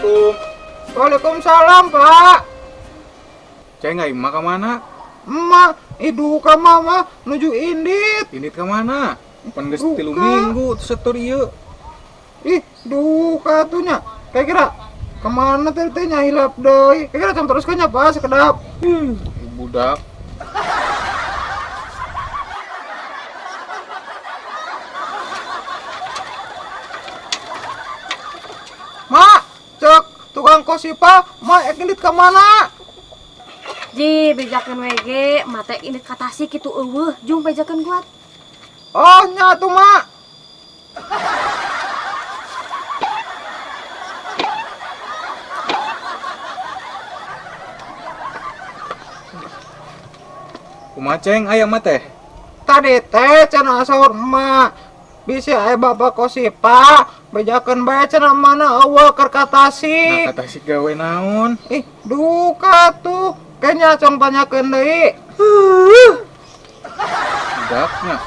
Assalamualaikum. Waalaikumsalam, Pak. Ceng, ai emak ka mana? Emak, duka mama nuju indit. Indit ka mana? Pan geus Duka. 3 minggu setor ieu. Ih, duka tuh nya. Kira-kira kemana teh teh nya hilap deui. Kira-kira can terus nya, Pak, sekedap. Budak. Mak, cek tukang kosipa, mak ek indit ka mana? Ji, bejakeun we ge, mate indit ka Tasik kitu eueuh, jung bejakeun kuat. Oh, nya tuh, Mak. Kumaha ceng aya mah teh? Tadi teh cenah saur emak. Bisi aya bapak kosipa, bejakeun bae cenah mana eueuh keur ka Nah, Tasik. ka Tasik gawe naon? Ih, duka tuh. Kayaknya cong tanyakeun deui. Budaknya.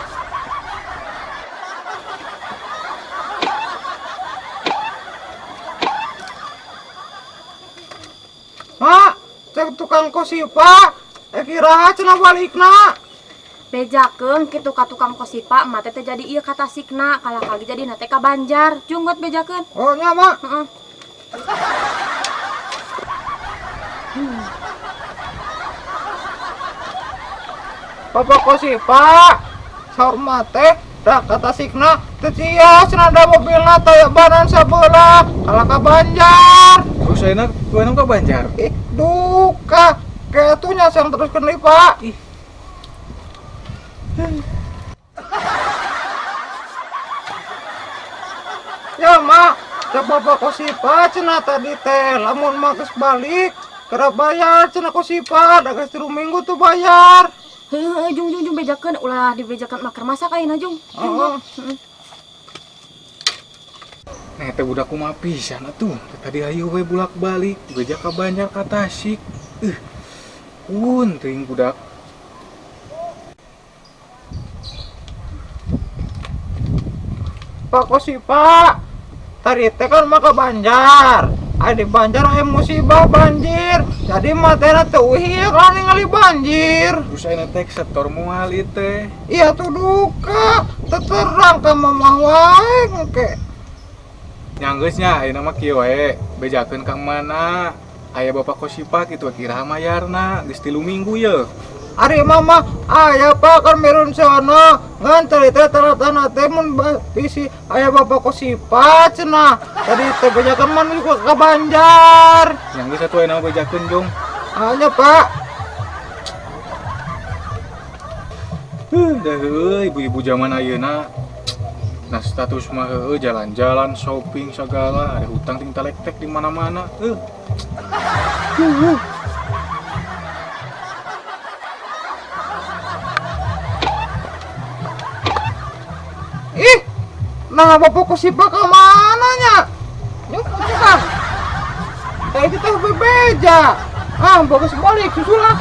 Mak, cek tukang kosipa, iraha cenah balikna. Bejakeun kitu ka tukang kosipa, mate teh jadi ieu ka Tasikna, kalah kali jadi na teh ka Banjar. Jung buat bejakeun. Oh nya, Mak. Heeh. Bapak kosipa, saur emak teh dak ka Tasikna teu cios cenah da mobilna taya banan sabelah kalah ka Banjar. Terus ayeuna kuana ka Banjar. Ih, duka. Kayak tuh nya sang teruskeun deui, Pak. Ih. Ya, Mak, cek bapak kosipa cenah tadi teh lamun mak geus balik kerap bayar cenah kosipa da geus 3 minggu tuh bayar. Heuh, jung jung jung bejakeun ulah dibejakeun mah keur masak ayeuna jung. Jung Oh. buat. Heeh. Nah, teh budak kumaha pisan atuh. Tadi hayu we bulak-balik, beja ka Banjar ka Tasik. Teuing budak. Pak Kosipa, tadi teh kan mah ke Banjar. Aya di Banjar aya musibah banjir. Jadi mah teh teu uih kan ningali banjir. Terus ayeuna teh setor moal ieu teh. Iya tuh duka, terang ka mamah wae engke. Nya geus nya ayeuna mah kieu wae, bejakeun ka mana? Aya bapak kosipa kitu kira mayarna geus 3 minggu ye. Ari mama aya pak kan merun sono ngan tadi teh tanah teh mun bisi aya bapak kosipa cenah. Tadi teh bejakeun mah nuju ka Banjar. Nya geus atuh ayeuna mah bejakeun jung. Hanya Pak. Dah heueuh ibu-ibu zaman ayeuna. Nah status mah heueuh jalan-jalan, shopping segala, ada hutang ting talektek di mana-mana. Ih, nah bapak kosipa ke mana nya? Nyuk, kan. Teh itu teh bebeja. Ah, bagus balik susul lah.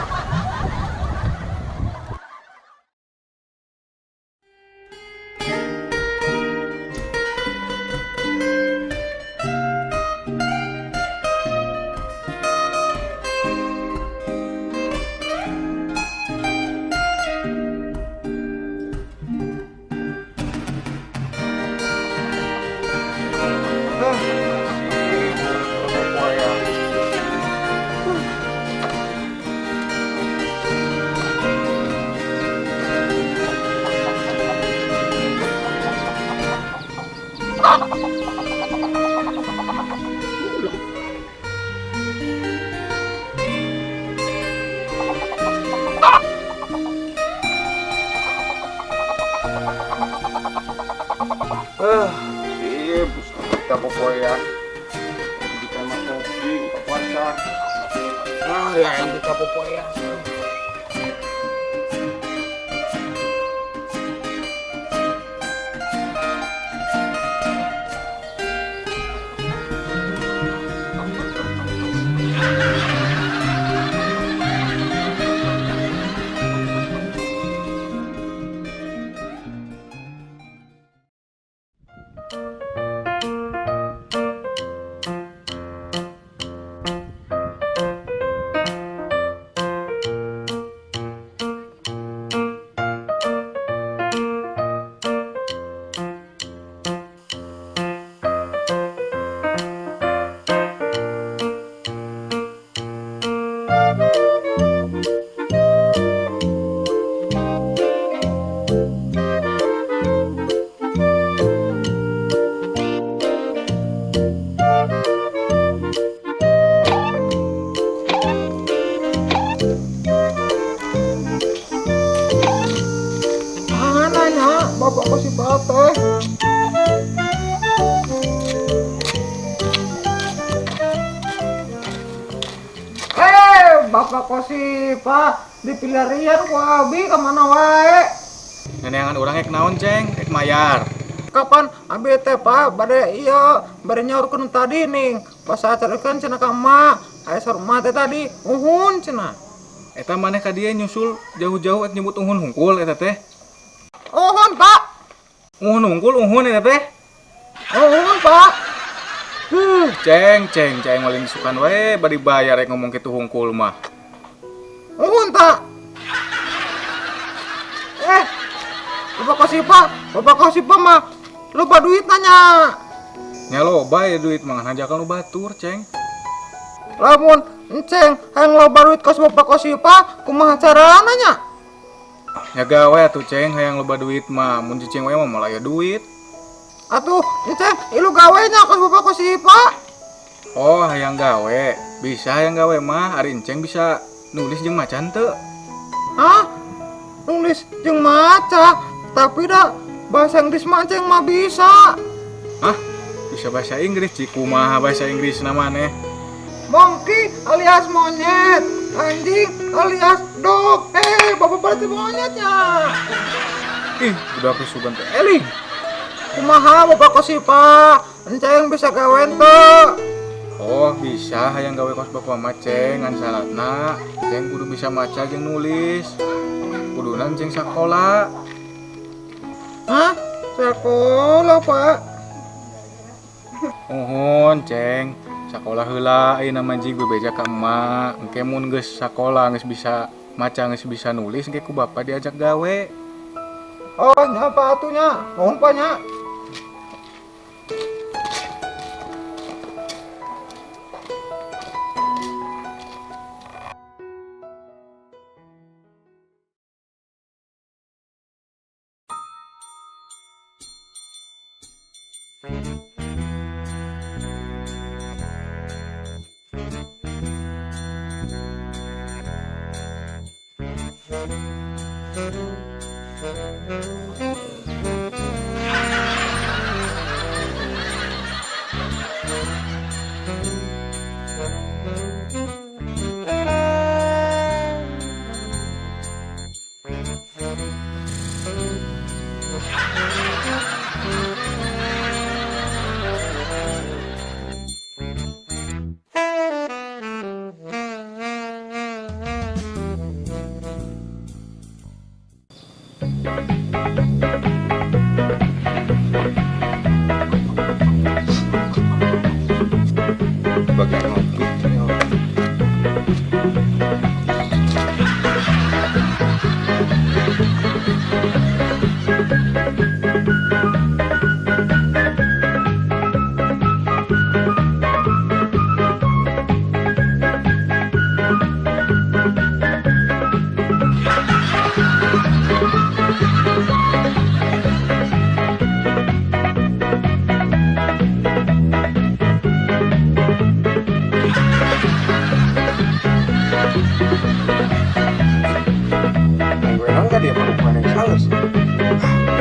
Iya, kita popoyan. Kita mah shopping ke pasar. Ah, ya yang kita popoyan. Kosipa dipilarian ku abi ka mana wae. Neneangan urang ek naon, Ceng? Ek mayar. Kapan abi teh Pak bade ieu bade nyaurkeun tadi ning basa acarkeun cenah ka emak. Aya saur emak teh tadi uhun cenah. Eta maneh ka dieu nyusul jauh-jauh ek nyebut uhun hungkul eta teh. Uhun, Pak. Uhun hungkul uhun eta teh. Uhun, Pak. Ceng, ceng, ceng maling sukan wae bari bayar rek ngomong kitu hungkul mah. Uhun tak. Eh, Bapak Kosipa mah lupa duit nanya. Nya loba ya duit mah ngajakan nu batur, Ceng. Lamun enceng hayang loba duit kos Bapak Kosipa kumaha carana nya? Nya gawe atuh Ceng hayang loba duit mah, mun cicing wae mah moal aya duit. Atuh, enceng ilu gawe nya kos Bapak Kosipa. Oh, hayang gawe. Bisa hayang gawe mah, ari enceng bisa nulis jeung maca henteu. Hah? Nulis jeung maca, tapi dah bahasa Inggris mah enceng mah bisa. Hah? Bisa bahasa Inggris? Cik kumaha bahasa Inggris na maneh? Monkey alias monyet, anjing alias dog. Bapak berarti monyetnya. Ih, udah aku sugan teh eling. Kumaha Bapak Kosipa? Enceng bisa gawe henteu? Oh, bisa hayang gawe kos bapak mah Ceng, ngan syaratna Ceng kudu bisa maca jeung nulis. Kuduna Ceng sakola. Hah? Sekolah, Pak? Uhun, Ceng. Sakola heula ayeuna mah jig bebeja ka emak. Engke mun geus sakola geus bisa maca geus bisa nulis engke ku bapak diajak gawe. Oh, nya Pak atuh nya. Nuhun Pak nya. Bagian ngopi.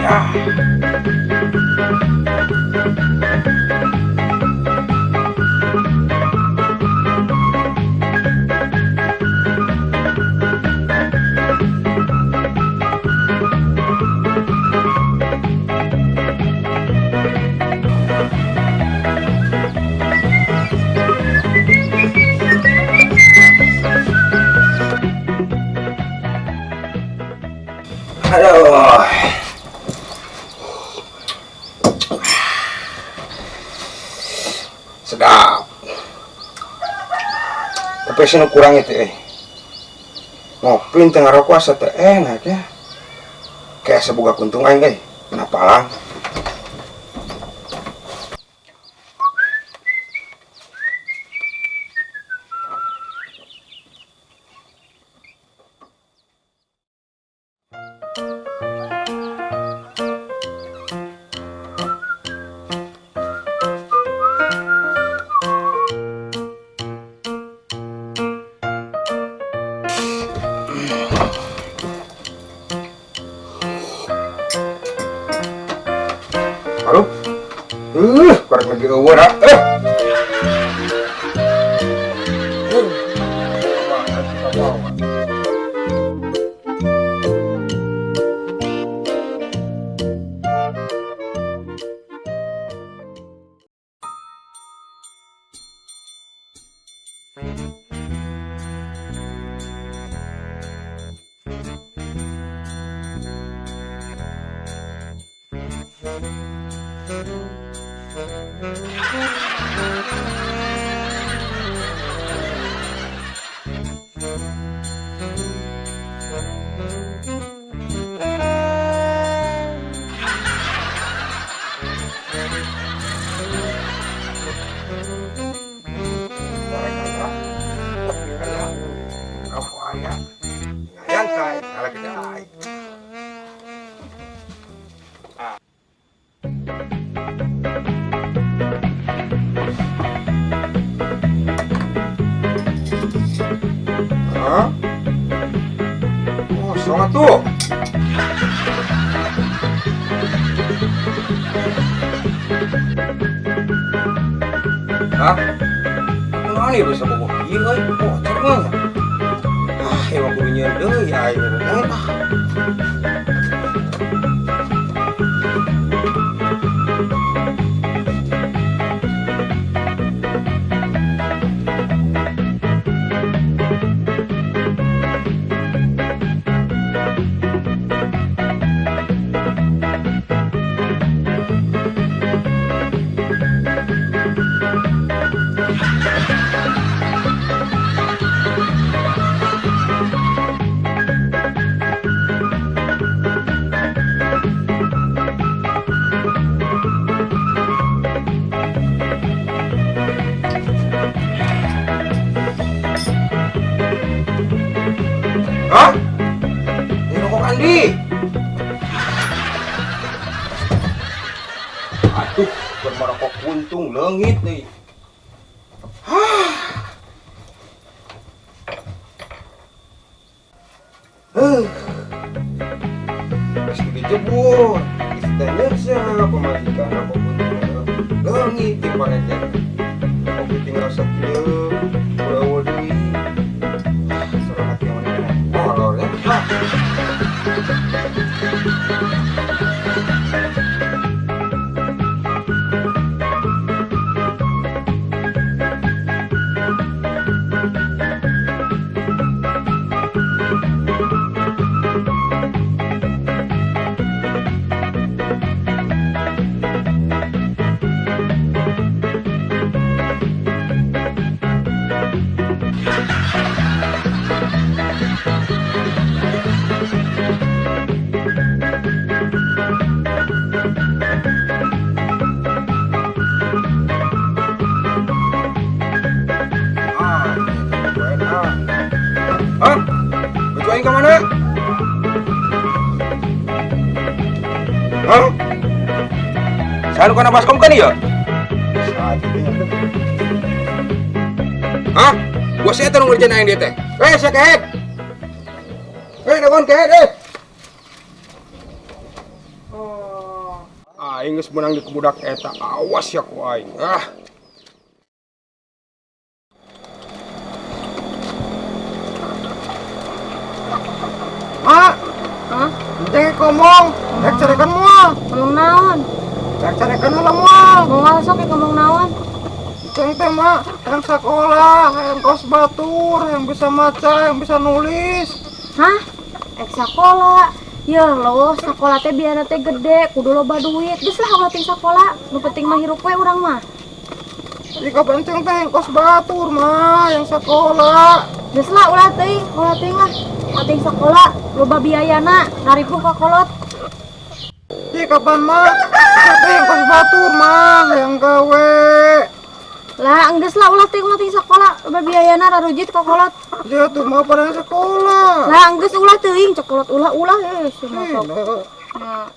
Ya. Aduh. Sedap. Tapi sih kurang itu Ngopi teu ngarokok asa teu enak ya. Kayak sebuga kuntung aing Kenapa lang? Aduh. Korek lagi eueuh ah. Goreng aya, kopi aya, rokok aya. Nyantai, kalau kita aing. Hah? Kosong atuh. Hah? Kunaon ieu bisa bogoh kieu euy? Bocor mah nya. Ah, ieu mah kudu nyieun deui aing mah. Ah. Hah? Ini rokok Andi. Aduh, bermerokok puntung leungit deui. Hah. Heuh. Geus dijebur. Geus teh nyeksa pamajikan rokok puntung leungit di pareget. Kopi tinggal sakieu, ulah deui. Serang hati yang mana molor ya. Ah. Ah, ah. Hah? Baju aing ka mana? Hah? Saha nu kana baskom kan ieu? Saha kitu nya teh? Hah? Gua sih eta nu ngerjain aing dieu teh. Eh, sia kehed. Eh, naon kehed eh? Oh. Aing geus meunang di budak eta, awas ya ku aing. Ah. Mak. Hah? Cek ngomong, cek carekan moal. Ngomong naon? Cek carekan lah moal. Moal sok ngomong naon? Ceng teh mak, yang sekolah, yang kos batur, yang bisa maca, yang bisa nulis. Hah? Ek sekolah. Ya loh, sekolah teh biana teh gede, kudu loba duit. Geus lah ulah ting sekolah, nu penting mah hirup we urang mah. Jika penceng teh yang kos batur mah, yang sekolah. Geus lah ulah teuing lah. Ulah ting sekolah, loba biayana, ngaripuh ka kolot. Jika kapan mah, teh yang kos batur mah, yang gawe. Lah, enggeus lah ulah ting sekolah, loba biayana rarujit ka kolot. Dia tuh mau pada sekolah. Lah, enggeus ulah teuing, cek kolot ulah-ulah cenah sok. Nah.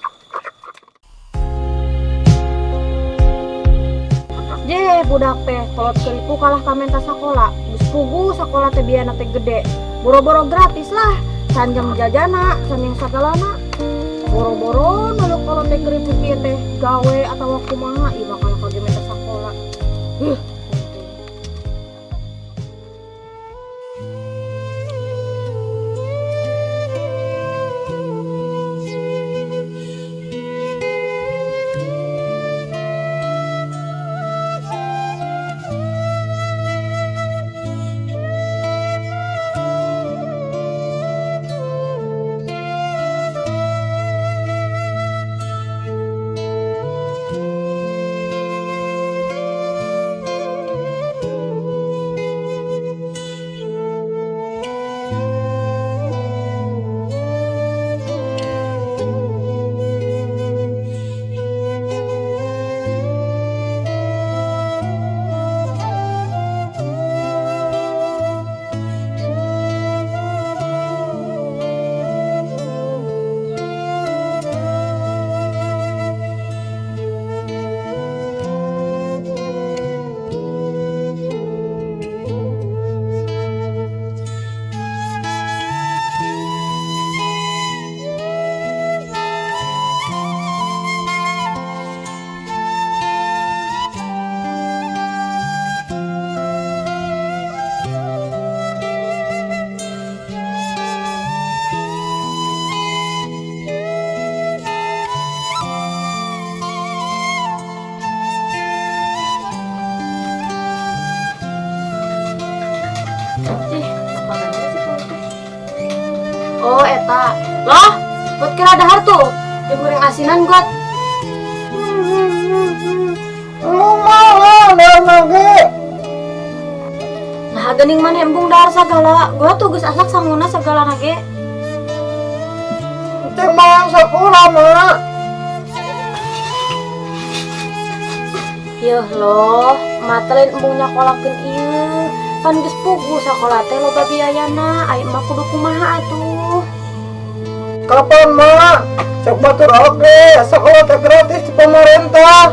Je, budak teh kolot keripu kalah ka menta sakola. Geus puguh sakola teh biayana teh gede. Boro-boro gratis lah, sanjang jajana, sanjang sagalana. Boro-boro nu kolot teh keripu kieu teh gawe atawa kumaha ieu mah kalah ka ge menta sakola. Huh. Asinan got. Lumayan dahar ge. Nah, geuning maneh embung dahar sagala. Gua tuh geus asak sanguna sagalana ge. Encing mah sekolah, Mak. Yeuh loh, mah teh lain embung nyakolakeun ieu. Pan geus puguh sakola teh loba biayana, ai emak kudu kumaha atuh. Kapan, Mak? Cek batur oge, sekolah teh gratis di pemerintah.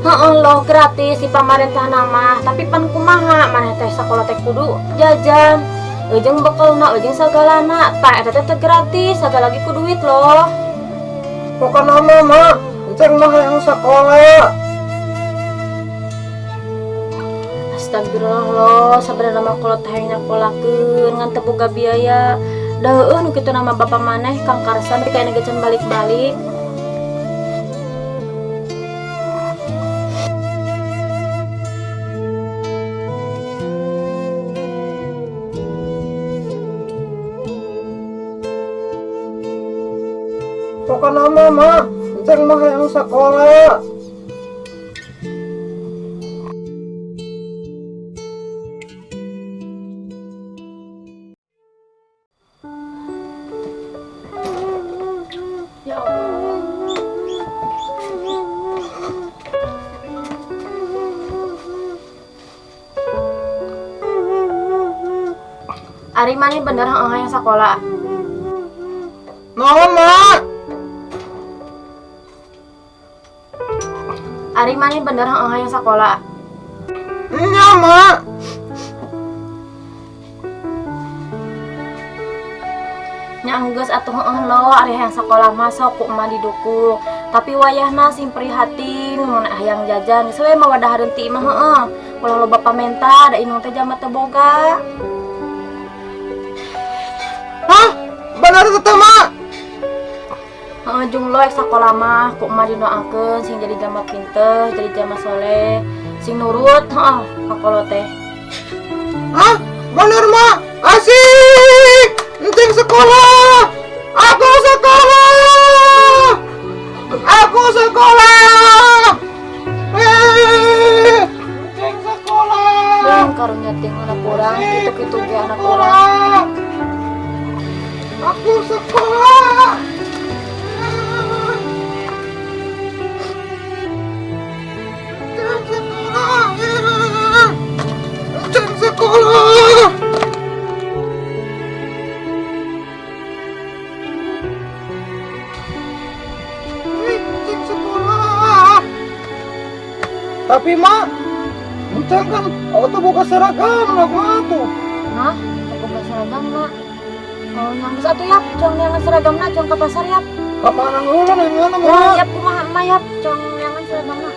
Heeh loh, gratis di pamarentah mah, tapi pan kumaha maneh teh sakola teh kudu jajan. Ujung bekelna, ujung sagalana, tah eta teh teu gratis, sagala ge ku duit loh. Pokokna mah, Mak, encing mah hayang sekolah. Astagfirullah loh, sabenerna mah kolot teh hayang nyakolakeun ngan teu boga biaya. Da heueuh nu kitu nama bapak maneh Kang Karsan tapi kayakna ge can balik-balik. Pokokna mah, Mak, encing mah hayang sekolah. Ya Allah. Ari maneh bener heeh hayang sakola? Naon, Mak? Ari maneh bener heeh hayang sakola? Nya, Mak. Nya enggeus atuh heeh lo, ari hayang sakola mah sok ku emak didukung. Tapi wayahna sing prihatin mun hayang jajan geus we mawa dahareun ti imah heeh. Ulah loba pamenta da indung teh jalma teu boga. Hah? Bener teh, Mak? Heeh, jung lo ek sakola mah ku emak didoakeun sing jadi jalma pinter, jadi jalma soleh, sing nurut heeh ka kolot teh. Hah? Bener, Mak? Asik! Encing sekolah! Aku sekolah! Aku sekolah! Encing sekolah! Bang karunya ting anak urang kitu-kitu ge anak urang. Aku sekolah! Encing sekolah! Encing sekolah! Encing sekolah! Tapi Mak, encing kan auto buka seragam lah mah tuh. Hah? Buka seragam, Mak? Oh, nyanggus atuh yap, cong neangan seragamna, cong ke pasar yap. Ka mana heula neangan mah? Wah, yap kumaha emak yap, cong neangan seragamna.